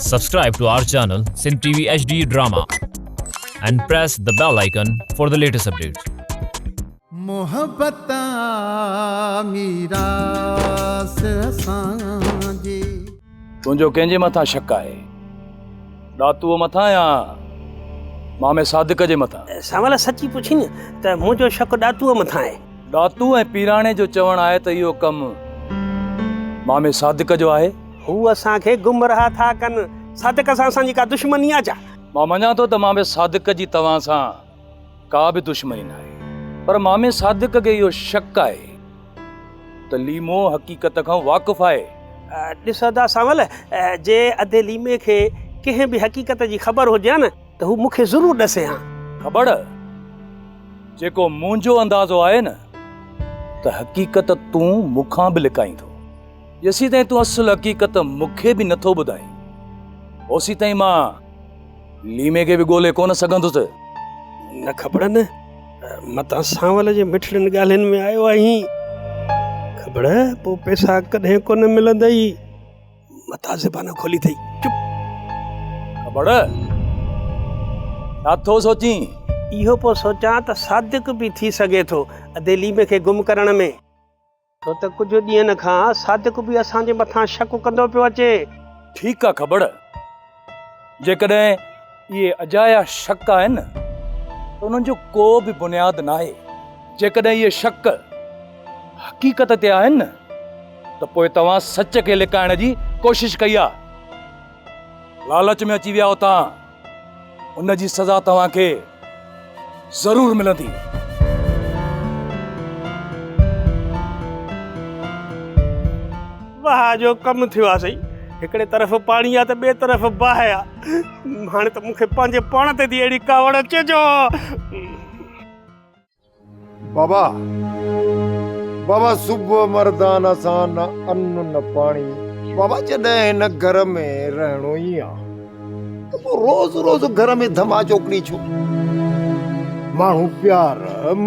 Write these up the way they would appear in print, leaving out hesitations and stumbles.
Subscribe to our channel Sindh TV HD Drama and press the bell icon for the latest updates. محبت آ ميراث اسان جي. تنهنجو ڪنهن جي مٿان شڪ آهي؟ ڏاتوء مٿان يا مامي صادق جي مٿان؟ سانول سچي پڇين ته منهنجو شڪ ڏاتوء مٿان آهي. ڏاتو ۽ پيراڻي جو چوڻ آهي ته اهو ڪم مامي صادق جو آهي. هو اسان کي گمراهه ٿا ڪن. صادق سان اسان جي ڪا دشمني آ ڇا؟ مان مڃان ٿو ته مامي صادق جي توهان سان ڪا به دشمني ناهي پر مامي صادق کي اهو شڪ آهي ته ليمو حقيقت کان واقف آهي. ڏس ادا سانول، جي ادي ليمي کي ڪنهن به حقيقت جي خبر هجي ها نه ته هو مون کي ضرور ڏسي ها. کٻڙ، جيڪو منهنجو اندازو آهي نه ته حقيقت تون مون کان به لڪائين ٿو. جيسيتائين تون اصل حقيقت مون کي به نٿو ٻڌائين، اوسيتائين مان ليمي کي به ڳولي ڪونه سگهندس. نه کٻڙ نه، متان سانول جي مٺڙين ڳالهين ۾ آيو آهين. کٻڙ، پوء پئسا ڪڏهن ڪونه ملندئي. متان زبان کولي اٿئي، چپ. کٻڙ، ڇا ٿو سوچين؟ اهو پيو سوچان ته صادق به ٿي سگهي ٿو ادي ليمي کي گم ڪرڻ ۾. ڇو ته ڪجهه ڏينهن کان صادق به اسان جي مٿان شڪ ڪندو پيو اچي. ٺيڪ آ کٻڙ، جيڪڏهن اهي اجايا شڪ آهن ته انهن جو ڪو به بنياد ناهي. جيڪڏهن اهي شڪ حقيقت تي آهن ته پوء توهان سچ کي لڪائڻ جي ڪوشش ڪئي آ. لالچ ۾ اچي ويا آهيو توهان. ان جي سزا توهان کي ضرور ملندي. واهه جو ڪم ٿيو آ سائين. هڪڙي طرف پاڻي آ ته ٻئي طرف باهه آ. هاڻي ته مون کي پنهنجي پاڻ تي ٿي اهڙي ڪاوڙ اچي جو. بابا بابا صبح مردان اسان نه ان نه پاڻي بابا جڏهن هن گهر ۾ رهڻو ئي آ ته پوء روز روز گهر ۾ ڌما چوڪڙي ڇو؟ ماڻهو پيار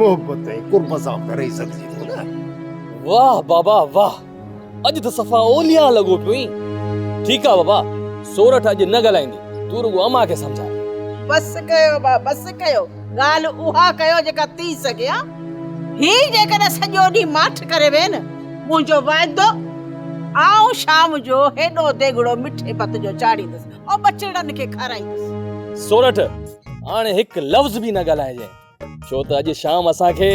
محبت ۽ قرب سان به رهي سگهجي ٿو نه. واهه بابا واهه اڄ ته صفا اولياء لڳو پيو آهين. ٺيڪ آ بابا سورٺ اڄ نه ڳالهائيندي تون رڳو امان کي سمجهاء. بس ڪيو ابا بس ڪيو ڳالهه اها ڪيو جيڪا ٿي سگهي ها. هي جيڪڏهن سڄو ڏينهن ماٺ ڪري ويهي نه منهنجو وعدو آئون شام جو هيڏو ديڳڙو مٺي ڀت جو چاڙهيندس ۽ ٻچڙن کي کارائيندس. سورٺ هاڻي هڪ لفظ به نه ڳالهائجانء ڇو ته اڄ شام اسان کي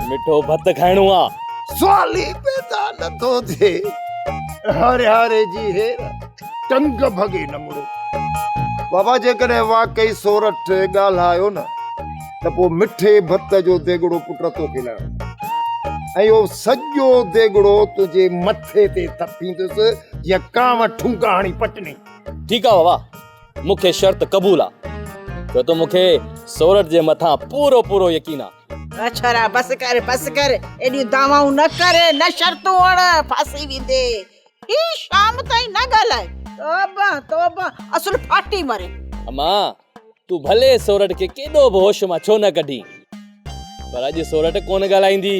مٺو ڀت کائڻو آ. سوال ئي پيدا نه ٿو ٿئي. هاري هاري جي هير ٽنگ ڀڳي نه مڙي. بابا جيڪڏهن واقعي سورٺ ڳالهايو نه ته پوء مٺي ڀت جو ديڳڙو پٽ توکي لاهڻو ۽ اهو سڄو ديڳڙو تنهنجي مٿي تي ٿڦيندس جيئن ڪانء ٺونگا هڻي پٽني. ٺيڪ آ بابا مون کي شرط قبول آ ڇو ته مون کي سورٺ جي مٿان پورو پورو يقين آ. اڇرا بس ڪر بس ڪر ايڏيون دعوائون نه ڪر نه شرطون هڻ ڦاسي ويندي. هي شام تائين نه ڳالهائي توبه توبه اصل ڦاٽي مري. امان تون ڀلي سورٺ کي ڪيڏو به هوش مان ڇو نه ڪڍين پر اڄ سورٺ ڪونه ڳالهائيندي.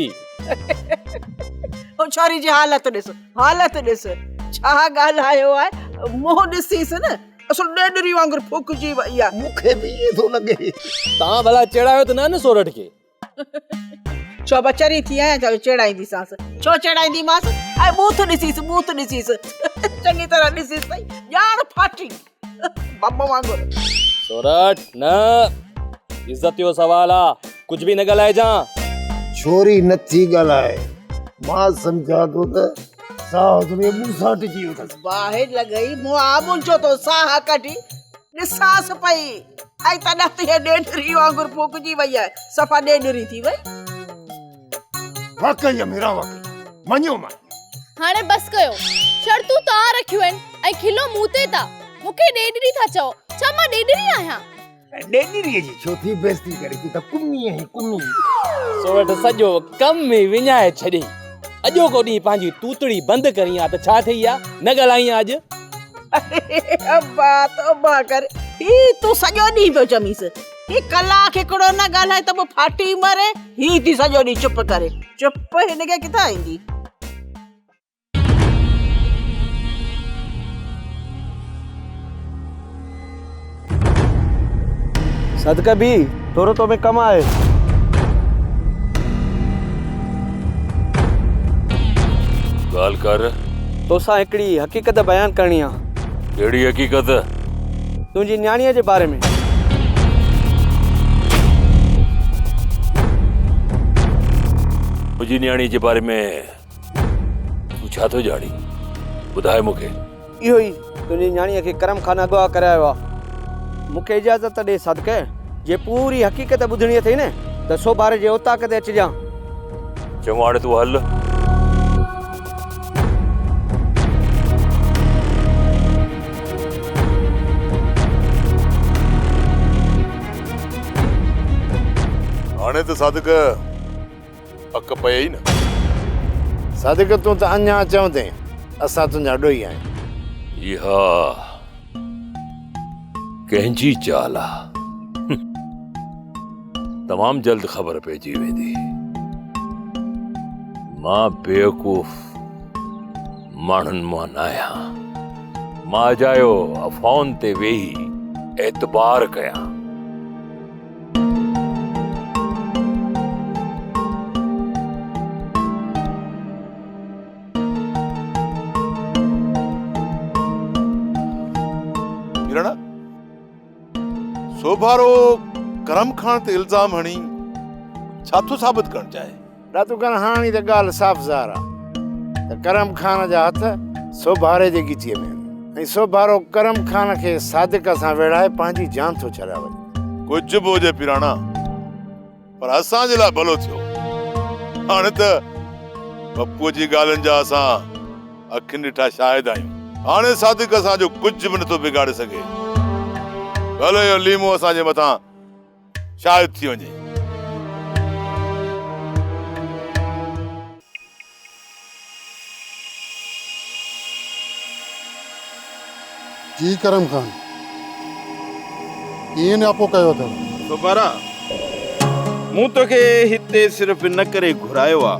او ڇوري جي حالت ڏس حالت ڏس ڇا ڳالهايو آهي منهن ڏسيس نه اصل ڏيڏري وانگر ڦوڪجي وئي آهي. مون کي به ائين ٿو لڳي. توهان ڀلا چيڙايو ته نه نه سورٺ کي. ڇو به چري ٿي آهيان ڇا جو چيڙائينديسانس. ڇو چيڙائينديمانس؟ ۽ ٻوٿ ڏسيس ٻوٿ ڏسيس چڱي طرح ڏسيس سهي ڄاڻ ڦاٽي بم وانگر. سورٺ، نه عزت جو سوال آ ڪجهه به نه ڳالهائجان. ڇوري نه ٿي ڳالهائي مان سمجهان ٿو ته ساهه ۾ ٻوساٽجي ويو اٿس. باهه لڳئي مئا منهنجو ٿو ساهه ڪڍي. ڏسانس پئي ۽ تڏهن ته هيء ڏيڏري وانگر ڦوڪجي وئي آهي، صفا ڏيڏري ٿي وئي. واقعي اميرا واقعي مڃيو مان. هاڻي بس ڪيو، شرطون توهان رکيون آهن ۽ کلو مون تي ٿا، مون کي ڏيڏري ٿا چئو، ڇا مان ڏيڏري آهيان؟ ڏيڏريء جي ڇو ٿي بيعزتي ڪرين، تون ته ڪمي آهين ڪمي. سورٺ سڄو ڪم ئي وڃائي ڇڏيئي. اڄوڪو ڏينهن پنهنجي توتڙي بند ڪرين ها ته ڇا ٿئي ها، نه ڳالهائين ها اڄ. ابا توبه ڪر، هي تون سڄو ڏينهن پيو چميس. هي ڪلاڪ هڪڙو نه ڳالهائي ته به ڦاٽي مري، هي ٿي سڄو ڏينهن چپ ڪري. چپ هن کي ڪٿان ايندي. صدقه بي ٿورو تو ۾ ڪم آهي. ڳالهه ڪر. توسان هڪڙي حقيقت بيان ڪرڻي آ. ڪهڙي حقيقت؟ تنهنجي نياڻيء جي باري ۾. منهنجي نياڻيء جي باري ۾ تون ڇا ٿو ڄاڻين؟ ٻڌاء مون کي. اهو ئي تنهنجي نياڻيء کي ڪرم خان اغوا ڪرايو آ. مون کي اجازت ڏي صادق، جي پوري حقيقت ٻڌڻي اٿئي نه ته سوڀاري جي اوطاق تي اچجان. چڱو هاڻي تون هل. هاڻي ته صادق پڪ پيئي نه. صادق تون ته اڃا چوندين اسان تنهنجا ڏوهي آهيون. اها ڪنهن جي چال آ؟ تمام جلد خبر پئجي ويندي. مان بيوقوف ماڻهن مان ناهيان. مان اجايو افواهن تي ويهي اعتبار ڪيان. ميرڻ، سوڀارو ڪرم خان تي الزام هڻي ڇا ٿو ثابت ڪرڻ چاهي؟ ڏاتو ڪرڻ هاڻي ته ڳالهه صاف ظاهر آ ته ڪرم خان جا هٿ سوڀاري جي ڳچيء ۾ آهن ۽ سوڀارو ڪرم خان کي صادق سان ويڙهائي پنهنجي جان ٿو ڇڏائي وڃي. ڪجهه به هجي پيراڻا پر اسان جي لاء ڀلو ٿيو. هاڻي ته پپوء جي ڳالهين جا اسان اکين ڏٺا شاهد آهيون. هاڻي صادق اسان جو ڪجهه به نٿو بگاڙي سگهي. ڀلي اهو ليمو اسان جي مٿان شاهد ٿي وڃي. جي ڪرم خان، ڪيئن نياپو ڪيو اٿو؟ سوڀارا، مون توکي هتي صرف ان ڪري گهرايو آ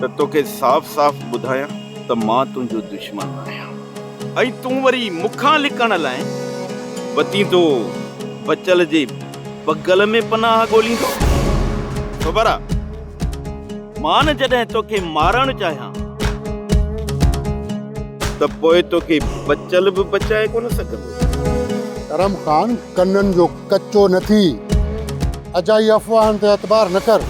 ته توکي صاف صاف ٻڌايان ته مان تنهنجو دشمن ناهيان ۽ تون وري مون کان لڪڻ لاء وتين ٿو بچل جي بغل ۾ پناهه ڳوليندو. سوڀارا، مان جڏهن توکي مارڻ چاهيان ته پوء توکي بچل به بچائي ڪونه سگهندو. ڪرم خان ڪنن جو ڪچو نه ٿي، اجائي افواهن تي اعتبار نه ڪر.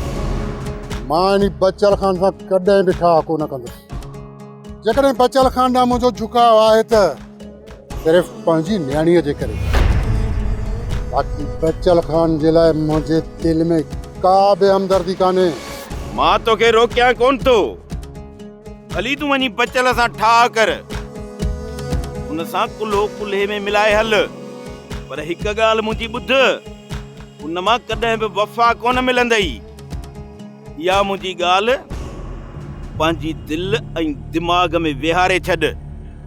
مان انهي بچل خان سان ڪڏهن به ٺاهه ڪونه ڪندس. جيڪڏهن بچل خان ڏانهن منهنجو جهڪاء آهي ته صرف پنهنجي نياڻيء جي ڪري. باقي بچل خان جي لاء منهنجي دل ۾ ڪا به همدردي ڪانهي. مان توکي روڪيان ڪونه ٿو. ڀلي تون وڃي بچل سان ٺاهه ڪر. ان سان ڪلهو ڪلهي ۾ ملائي هل. پر هڪ ڳالهه منهنجي ٻڌ، ان مان ڪڏهن به وفا ڪونه ملندئي. اها منهنجي ڳالهه پنهنجي دل ۽ دماغ ۾ ويهاري ڇڏ.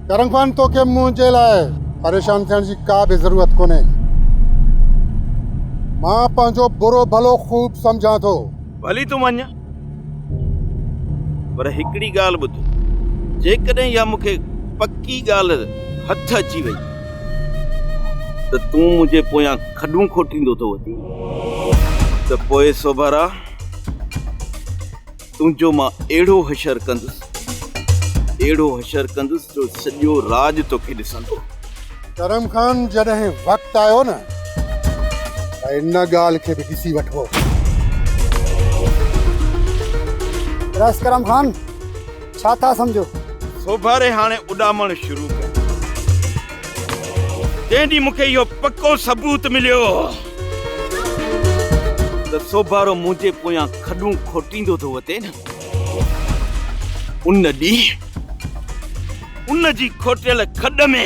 ڪرم خان توکي منهنجي لاء پريشان ٿيڻ جي ڪا به ضرورت ڪونهي. مان پنهنجو برو ڀلو خوب سمجهان ٿو. ڀلي تون وڃ، پر هڪڙي ڳالهه ٻڌ، جيڪڏهن اها مون کي پڪي ڳالهه هٿ اچي وئي ته تون منهنجي پويان کڏون کوٽيندو ٿو وتين ته پوء سوڀارا تنهنجو مان اهڙو حشر ڪندس، اهڙو حشر ڪندس جو سڄو راڄ توکي ڏسندو. ڪرم خان جڏهن وقت آيو نه ته ان ڳالهه کي به ڏسي وٺبو. رس ڪرم خان ڇا ٿا سمجهو؟ سوڀاري هاڻي اڏامڻ شروع ڪيو. جنهن ڏينهن مون کي اهو پڪو ثبوت مليو ته سوڀارو منهنجي پويان کڏون کوٽيندو ٿو وتي نه، ان ڏينهن ان جي کوٽيل کڏ ۾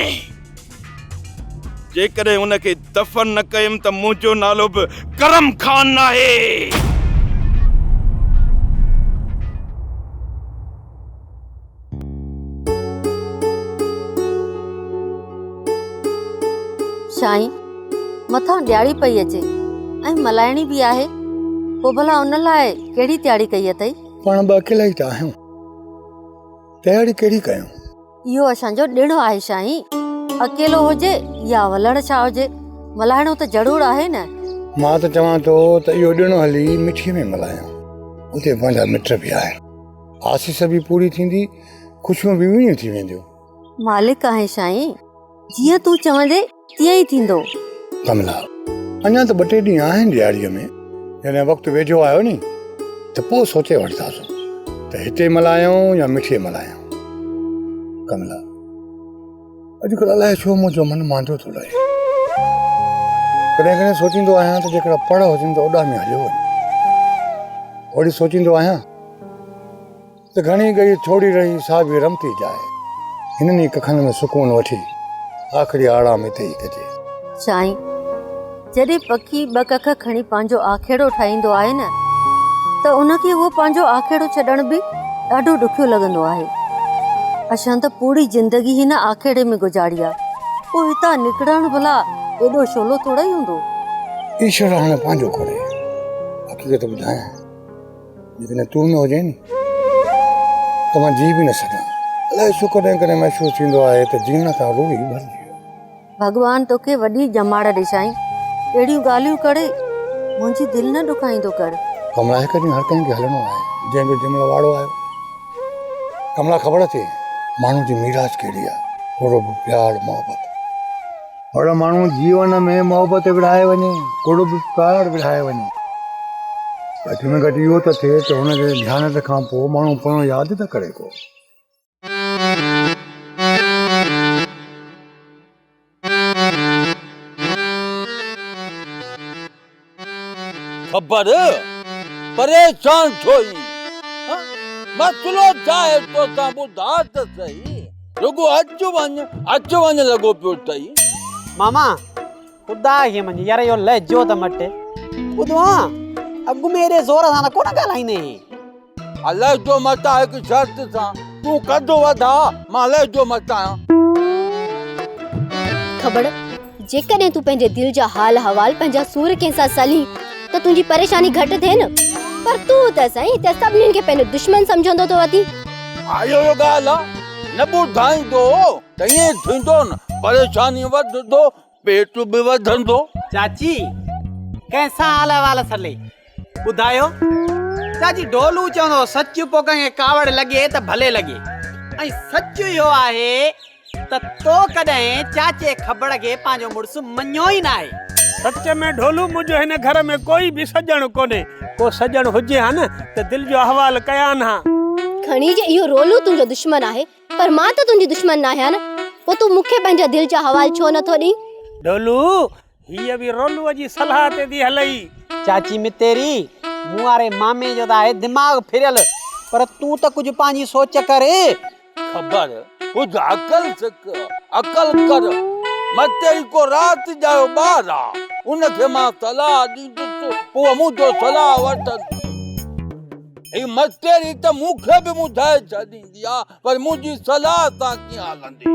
جيڪڏهن ان کي دفن نه ڪيم ته منهنجو نالو به ڪرم خان ناهي. سائين مٿان ڏياڙي پئي اچي ۽ ملائڻي به آهي پوء ڀلا ان لاء ڪهڙي تياري ڪئي اٿئي؟ پاڻ ٻه اڪيلا ئي ته آهيون تياري ڪهڙي ڪيون؟ اهو اسان جو ڏڻ آهي سائين اڪيلو هجي يا ولڙ ڇا هجي ملهائڻو ته ضرور آهي نه. مان ته چوان ٿو ته اهو ڏڻ هلي مٺيء ۾ ملهايون. اتي پنهنجا مٽ به آهن. آسيس به پوري ٿيندي، خوشيون به ٻيڻيون ٿي وينديون. مالڪ آهين سائين، جيئن تون چوندين تيئن ئي ٿيندو. ڪملا، اڃا ته ٻه ٽي ڏينهن آهن ڏياريء ۾، جڏهن وقت ويجهو آيو ني ته پوء سوچي وٺنداسون ته هتي ملهايون يا مٺيء ملهايون. ڪملا، اڄڪلهه الائي ڇو منهنجو من ماندو ٿو لڳي. ڪڏهن ڪڏهن سوچيندو آهيان ته جيڪڏهن پڙ هجن ته اڏامي هليو وڃان. وري سوچيندو آهيان ته گهڻي ڳئي ٿوري رهي سا به رمتي جاء. هنن ئي ڪکن ۾ سڪون وٺي آخري آرام اتي ئي ڪجي. سائين، جڏهن پکي ٻه ڪک کڻي پنهنجو آکيڙو ٺاهيندو آهي نه ته ان کي اهو پنهنجو آکيڙو ڇڏڻ به ڏاڍو ڏکيو لڳندو آهي. اسان ته پوري زندگي هن آکيڙي ۾ گذاري آ، پوء هتان نڪرڻ ڀلا ايڏو سولو ٿورئي هوندو. ايشور هاڻي پنهنجو ڪري. حقيقت ٻڌايان. جيڪڏهن تون نه هجين ني ته مان جي به نه سگهان. الائي ڇو ڪڏهن ڪڏهن محسوس ٿيندو آهي ته جيئڻ کان روح ئي ڀرجي ويو. ڀڳوان توکي وڏي ڄمار ڏي سائين. اهڙيون ڳالهيون ڪري منهنجي دل نه ڏکائيندو ڪر. ڪملا هڪ ڏينهن هر ڪنهن کي هلڻو آهي. جنهن جو جنهن مهل واڙو آيو. ڪملا خبر اٿئي ماڻهو جي ميراث ڪهڙي آهي؟ قرب، پيار، محبت. هر ماڻهو جيون ۾ محبت ورهائي وڃي، قرب پيار ورهائي وڃي. گهٽ ۾ گهٽ اهو ته ٿئي ته هن جي ڌيانت کان پوء ماڻهو پويون ياد ته ڪري ڪو. خبر پريشان ڇو آهين؟ مسئلو ڇا آهي توسان ٻڌاء ته سهي. رڳو اچ وڃ اچ وڃ لڳو پيو اٿئي. ماما خدا کي مڃ يار اهو لهجو ته مٽ. ٻڌو ها اڳ ۾ ايڏي زور سان ته ڪونه ڳالهائيندين هين. ها لهجو مٽاء هڪ شرط سان تون قد وڌاء مان لهجو مٽايان. کٻڙ جيڪڏهن تون پنهنجي دل جا حال احوال پنهنجا سور ڪنهن سان سلين ته تنهنجي پريشاني گهٽ ٿئي نه پر تون ته سائين هتي سڀني کي پنهنجو دشمن سمجهندو ٿو وتين. ها اهو اهو ڳالهه آ نه ٻڌائيندو ته ائين ٿيندو نه پريشاني وڌندو پيٽ به وڌندو. چاچي ڪنهن سان حال احوال سلي ٻڌايو. چاچي ڍولو چوندو هو سچ پوء ڪنهن کي ڪاوڙ لڳي ته ڀلي لڳي ۽ سچ اهو آهي ته تو ڪڏهن چاچي کبڙ کي پنهنجو مڙس مڃيو ئي ناهي. سچ ۾ ڍولو منهنجو هن گهر ۾ ڪوئي به سڄڻ ڪونهي. ڪو سڄڻ هجي ها نه ته دل جو احوال ڪيان ها. کڻي جي اهو رولو تنهنجو دشمن آهي پر مان ته تنهنجي دشمن ناهيان نه، پوء تون مون کي پنهنجا دل جا حوال ڇو نه ٿو ڏين؟ ڍولو، هيء به رولوء جي صلاح تي ٿي هلئي. چاچي متيري، مون واري مامي جو ته آهي دماغ ڦريل، پر تون ته ڪجهه پنهنجي سوچ ڪر. خبر، ڪجهه عقل سک، عقل ڪر. متيري ڪو رات ڄايو ٻار آ، ان کي مان صلاح ڏيندس، پوء منهنجو صلاح وٺندي. هي متيري ته مون کي به منجهائي ڇڏيندي آ، پر منهنجي صلاح سان ڪيئن هلندي؟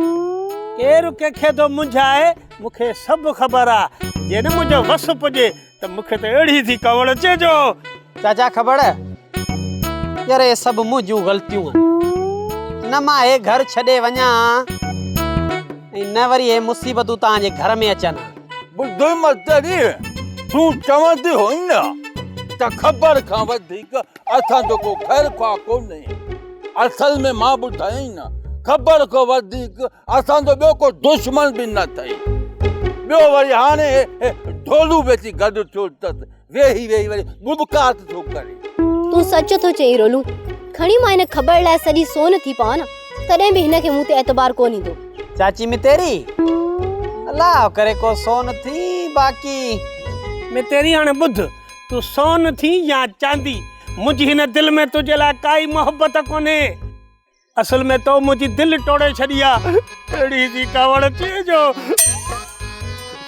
ڪير ڪنهن کي ٿو منجهائي، مون کي سڀ خبر آ. جي نه منهنجو وس پڄي ته مون کي ته اهڙي ٿي ڪاوڙ اچي جو. چاچا کبڙ، يار اهي سڀ منهنجون غلطيون آهن. نه مان هي گهر ڇڏي وڃان ها ۽ نه وري اهي مصيبتون توهان جي گهر ۾ اچن ها. ٻڌ متري، تون چوندي هئين نه ته خبر کان وڌيڪ اسان جو ڪو خيرخواهه ڪونهي. اصل ۾ مان ٻڌايائين نه، خبر کان وڌيڪ اسان جو ٻيو ڪو دشمن به نه اٿئي. ٻيو وري هاڻي ڍولو به اچي گڏ ٿيو اٿس، ويهي ويهي وري ٻٻڪات ٿو ڪري. تون سچ ٿو چئين رولو، کڻي مان هن خبر لاء سڄي سون ٿي پوان نه، تڏهن به هن کي مون تي اعتبار ڪونه ايندو. چاچي متيري، الله ڪري ڪو سون ٿي، باقي. متيري هاڻي ٻڌ، تون سون ٿي يا چاندي، منهنجي هن دل ۾ تنهنجي لاء ڪائي محبت ڪونهي. اصل ۾ تو منهنجي دل ٽوڙي ڇڏي آ. اهڙي ٿي ڪاوڙ اچي جو.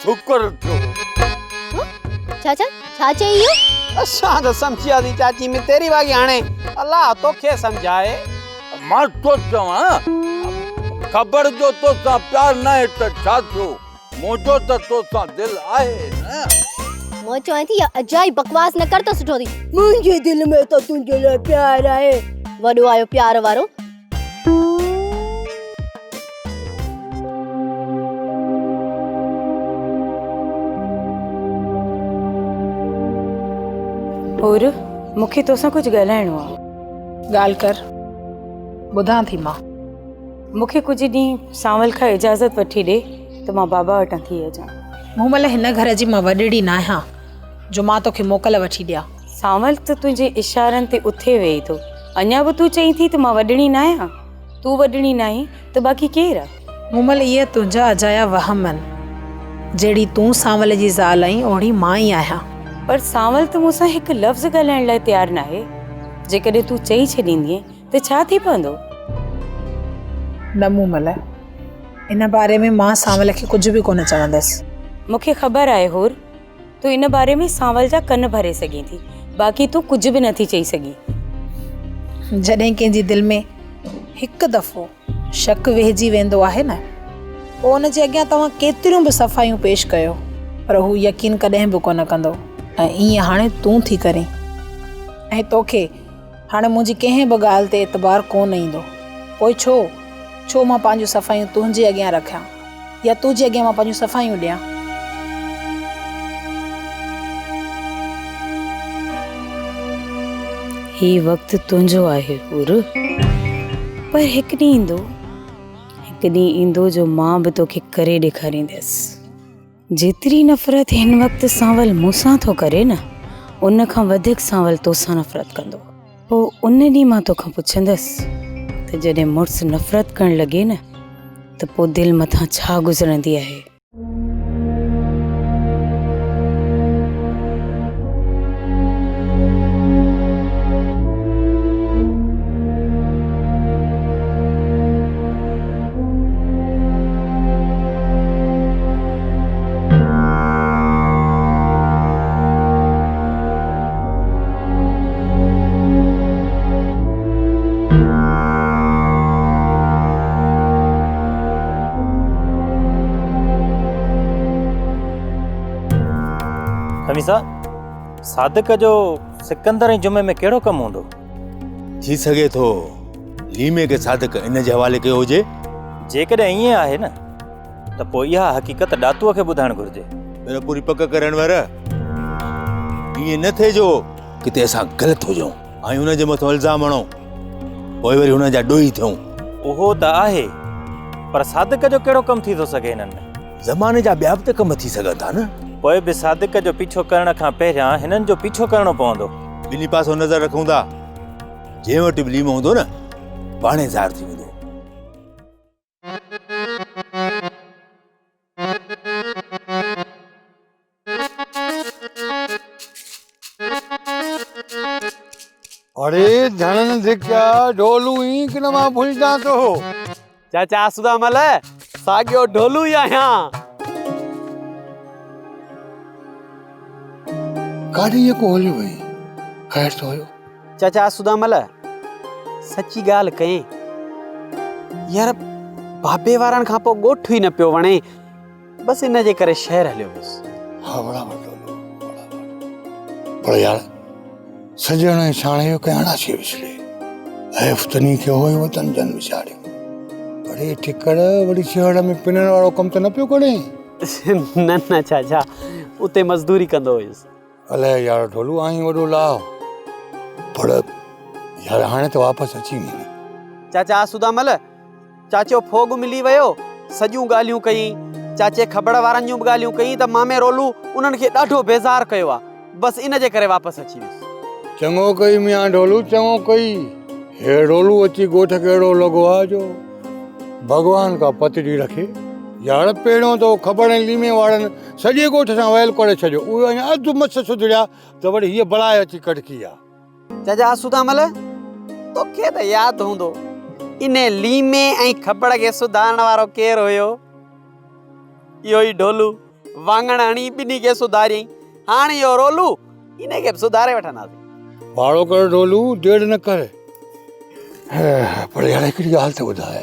شڪر ٿيو. چاچا ڇا چئي اهو؟ اسان ته سمجهي وياسين چاچي ۾ تيري واڳي هاڻي الله توکي سمجهائي. مان ٿو چوان خبر جو توسان پيار ناهي ته ڇا ٿيو؟ منهنجو ته توسان دل آهي نه. مان چوان ٿي اها اجائي بڪواس نه ڪر ته سٺو ٿي. منهنجي دل ۾ ته تنهنجي لاء پيار آهي. وڏو آيو پيار وارو. حور، مون کي توسان ڪجهه ڳالهائڻو آ. ڳالهه ڪر، ٻڌان ٿي مان. مون کي ڪجهه ڏينهن سانول کان اجازت وٺي ڏي ته مان بابا وٽان ٿي اچان. مومل، هن گهر جي مان وڏڙي ناهيان جو مان توکي موڪل وٺي ڏيان. سانول ته تنهنجي اشارن تي اٿي ويهي ٿو. اڃا به تون چئين ٿي ته مان وڏڙي ناهيان؟ تون وڏڙي ناهين ته باقي ڪير آ؟ مومل، اهي تنهنجا اجايا وهم آهن. جهڙي تون سانول جي زال آهين اوهڙي مان ئي آهيان. پر سانول ته مون سان هڪ لفظ ڳالهائڻ لاء تيار ناهي. جيڪڏهن تون چئي ڇڏيندينء ته ڇا ٿي پوندو؟ نه مومل، ان باري ۾ مان سانول کي ڪجهه به ڪونه چوندس. مون کي خبر آهي حور، تون ان باري ۾ سانول جا ڪن ڀري سگهين ٿي، باقي تون ڪجهه به نٿي چئي سگهين. جڏهن ڪنهن جي دل ۾ هڪ دفعو شڪ ويهجي ويندو آهي نه، پوء ان جي اڳيان توهان ڪيتريون به صفايون پيش ڪيو، پر هو يقين ڪڏهن به ڪونه ڪندو ۽ ائين هاڻي تون ٿي ڪرين ۽ توکي هاڻي منهنجي ڪنهن به ڳالهه تي اعتبار ڪونه ايندو. پوء ڇو، ڇو مان پنهنجون صفايون تنهنجي اڳيان رکيان يا تنهنجي اڳيان مان پنهنجون صفايون ڏيان؟ هي وقت تنهنجو آهي حور. پر هڪ ڏينهن ايندو، هڪ ڏينهن ايندو جو مان به توکي ڪري ڏيکاريندس. جيتري نفرت هن وقت سانول مون سان ٿو ڪري نه، ان کان وڌيڪ سانول توسان نفرت ڪندو. پوء ان ڏينهن مان توکان پڇندس ته جڏهن مڙس نفرت ڪرڻ لڳي نه ته پوء دل مٿان ڇا گذرندي آهي. خميسا، صادق جو سڪندر ۽ جمعي ۾ ڪهڙو ڪم هوندو؟ ٿي سگهي ٿو ليمي کي صادق ان جي حوالي ڪيو هجي. جيڪڏهن ائين آهي نه ته پوء اها حقيقت ڏاتوء کي ٻڌائڻ گهرجي. پر پوري پڪ ڪر انور، ائين نه ٿئي جو ڪٿي اسان غلط هجون ۽ هن جي مٿان الزام هڻون، پوء وري هن جا ڏوهي ٿيون. اهو ته آهي، پر صادق جو ڪهڙو ڪم ٿي ٿو سگهي هنن ۾؟ زماني جا ٻيا به ته ڪم ٿي سگهن ٿا نه. پوء به صادق جو پيڇو ڪرڻ کان پهريان هنن جو پيڇو ڪرڻو پوندو. ٻنهي پاسو نظر رکون ٿا. جنهن وٽ به ليمو هوندو نه، پاڻهي ظاهر ٿي ويندو. اڙي ڌڻن ڌڪيا ڍولو ئي ڪن مان ڀلجان ٿو. چاچا آسودا مل ساڳيو ڍولو ئي آهيان. ڪاڏي يڪو هليو وئين؟ خير ته هيو؟ چاچا آسودا مل سچي ڳالهه ڪئين يار بابي وارن کان پوء ڳوٺ ئي نه پيو وڻي بس ان جي ڪري شهر هليو ويس. ها برابر ڍولو برابر پر يار سڄڻ ۽ ساڻيهه ڪنهن اڻاسي وسري حيف تني کي هوء وطن جن وساريو. اڙي ٺڪر وري شهر ۾ پنڻ وارو ڪم ته نه پيو ڪرين؟ نه نه چاچا اتي مزدوري ڪندو هيس. الائي يار ڍولو آهين وڏو لاهه پر يار هاڻي ته واپس اچي ويندين. چاچا آسودا مل چاچو ڦوڳ ملي ويو سڄيون ڳالهيون ڪيئين چاچي کبڙ وارن جون به ڳالهيون ڪيئين ته مامي رولو انهن کي ڏاڍو بيزار ڪيو آ بس ان جي ڪري واپس اچي ويس. چڱو ڪئي ميان ڍولو چڱو ڪئي هي رولو اچي ڳوٺ کي اهڙو لڳو آ جو ڀڳوان ڪا پتڙي رکي. يار پهريون ته کبڙ ۽ ليمي وارن سڄي ڳوٺ سان ويل ڪري ڇڏيو. اهي اڃا اڌ مس سڌريا ته وري هيء بلاء اچي ڪڙڪي آ. چاچا آسودامل، توکي ته ياد هوندو، انهي ليمي ۽ کبڙ کي سڌارڻ وارو ڪير هيو؟ اهو ئي ڍولو. واڱڻ هڻي ٻنهي کي سڌاريائين. هاڻ اهو رولو، انهي کي به سڌاري وٺنداسين. ڀاڙو ڪر ڍولو، دير نه ڪر. پر يار هڪڙي ڳالهه ته ٻڌاء،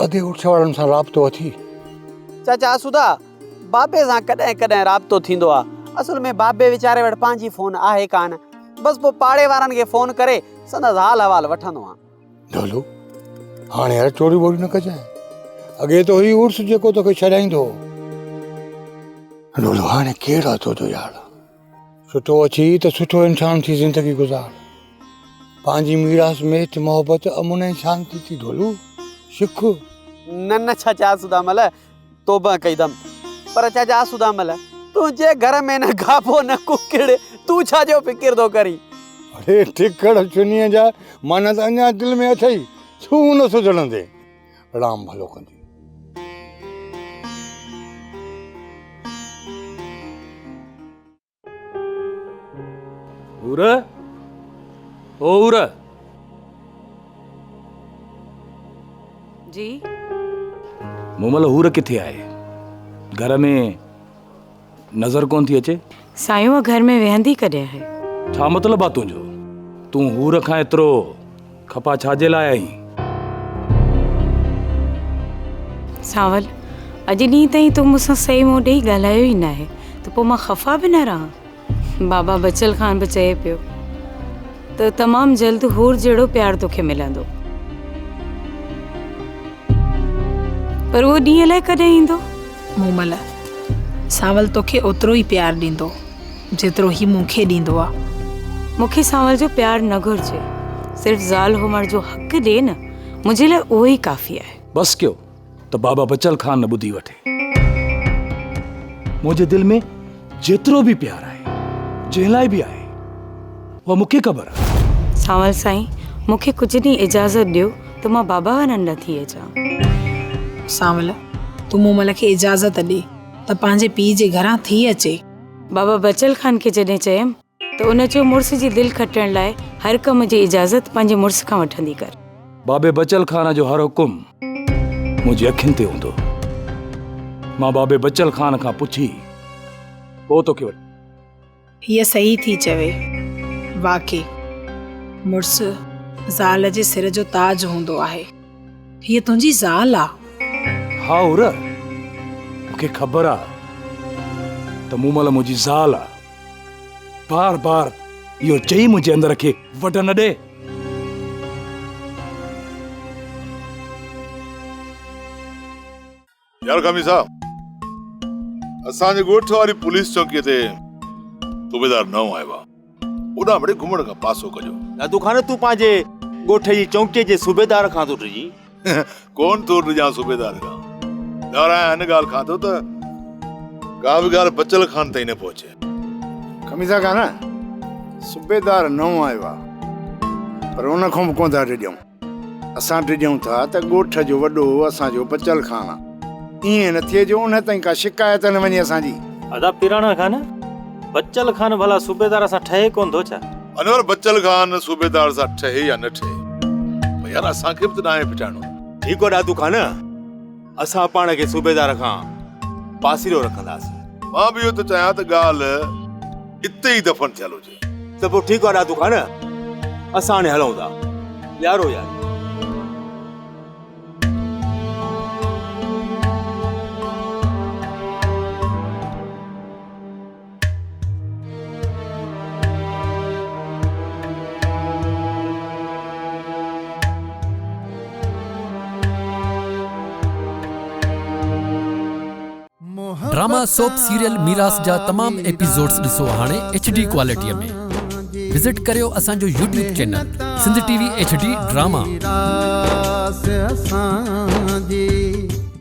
اڳي عرس وارن سان رابطو اٿئي؟ چاچا آسودا، بابي سان ڪڏهن ڪڏهن رابطو ٿيندو آ. اصل ۾ بابي ويچاري وٽ پنهنجي فون آهي ڪانه. بس پوء پاڙي وارن کي فون ڪري سندس حال احوال وٺندو آن. ڍولو، هاڻي يار چوري ٻوري نه ڪجانء. اڳي ته هي عرس جيڪو توکي ڇڏائيندو هو. ڍولو، هاڻي ڪهڙو آ تنهنجو يار؟ سٺو اٿي ته سٺو انسان ٿي زندگي گذار. پنهنجي ميراث ميٺ محبت امن ۽ شانتي ٿي ڍولو سک. نه نه چاچا آسودامل توبه ڪئيدم پر چاچا آسودامل تنهنجي گهر ۾ نه گابو نه ڪڪڙ تون ڇا جو فڪر ٿو ڪرين. اڙي ٽڪڙ چنيء جا معنيٰ ته اڃا دل ۾ اٿئي ڇو نه سڌرندين. رام ڀلو ڪندي. حور او حور. جي. مومل حور ڪٿي آهي؟ گهر ۾ نظر ڪونه ٿي اچي. سائين اها گهر ۾ ويهندي ڪڏهن آهي؟ ڇا مطلب آ تنهنجو؟ تون حور کان ايترو خفا ڇا جي لاء آهين؟ سانول، اڄ ڏينهن تائين تو مون سان صحيح منهن ڏيئي ڳالهايو ئي ناهي ته پوء مان خفا به نه رهان؟ بابا بچل خان به چئي پيو ته تمام جلد حور جهڙو پيار توکي ملندو. پر اهو ڏينهن الائي ڪڏهن ايندو؟ مومل، سانول توکي اوترو ئي پيار ڏيندو، جيترو هي مون کي ڏيندو آ. مون کي سانول جو پيار نه گهرجي، صرف زال هئڻ جو حق ڏي نه، منهنجي لاء اهو ئي ڪافي آهي. بس ڪيو ته بابا بچل خان نه ٻڌي وٺي. منهنجي دل ۾ جيترو به پيار آهي، جنهن لاء به آهي، اها مون کي خبر آهي. سانول سائين، مون کي ڪجهه ڏينهن اجازت ڏيو ته مان بابا وارن ڏانهن ٿي اچان. سانول، تون مومل کي اجازت ڏي ته پنهنجي پيء جي گهران ٿي اچي. بابا بچل خان کي جڏهن چيم ته ان چيو مڙس جي دل کٽڻ لاء هر ڪم جي اجازت پنهنجي مڙس کان وٺندي ڪر. بابي بچل خان جو هر حڪم منهنجي اکين تي هوندو. مان بابي بچل خان کان پڇي پوء توکي وٺي. هيء صحيح ٿي چوي. واقعي مڙس زال جي سر جو تاج هوندو آهي. هيء تنهنجي زال آ. ها حور، مون کي خبر آ ته مومل منهنجي زال آ. بار بار اهو چئي منهنجي اندر کي وڍ نه ڏي. يار خميسا، اسان جي ڳوٺ واري پوليس چونڪيء تي صوبيدار نئون آيو آ. اوڏانهن مڙئي گهمڻ کان پاسو ڪجو. دادو خان، تون پنهنجي ڳوٺ جي چونڪيء جي صوبيدار کان ٿو ڊڄين؟ ڪونه ٿو ڊڄان صوبيدار کان. ڊارايان هن ڳالهه کان ٿو ته ڪا به ڳالهه بچل خان تائين نه پهچي. خميسا خان، صوبيدار نئون آيو آ، پر ان کان به ڪونه ٿا ڊڄون. اسان ڊڄون ٿا ته ڳوٺ جو وڏو اسان جو بچل خان آ، ائين نه ٿئي جو ان تائين ڪا شڪايت نه وڃي اسان جي. ادا پيراڻا خان، بچل خان ڀلا صوبيدار سان ٺهي ڪونه ٿو ڇا؟ انور، بچل خان صوبيدار سان ٺهي يا نه ٺهي، پر يار اسان کي به ته ڏانهن ڦٽائڻو. ٺيڪ آ دادو خان، اسان پاڻ کي صوبيدار کان پاسيرو رکنداسين. مان به اهو ٿو چاهيان ته ڳالهه اتي ئي دفن ٿيل هجي. ته پوء ٺيڪ آ دادو خان، اسان هاڻي هلون ٿا. يارو ياري. ڊراما سوپ سيريل ميراث جا تمام ايپيسوڊز ڏسو هاڻي ايڇ ڊي ڪوالٽي ۾ وزٽ ڪريو اسان جو YouTube channel Sindh T V H D drama.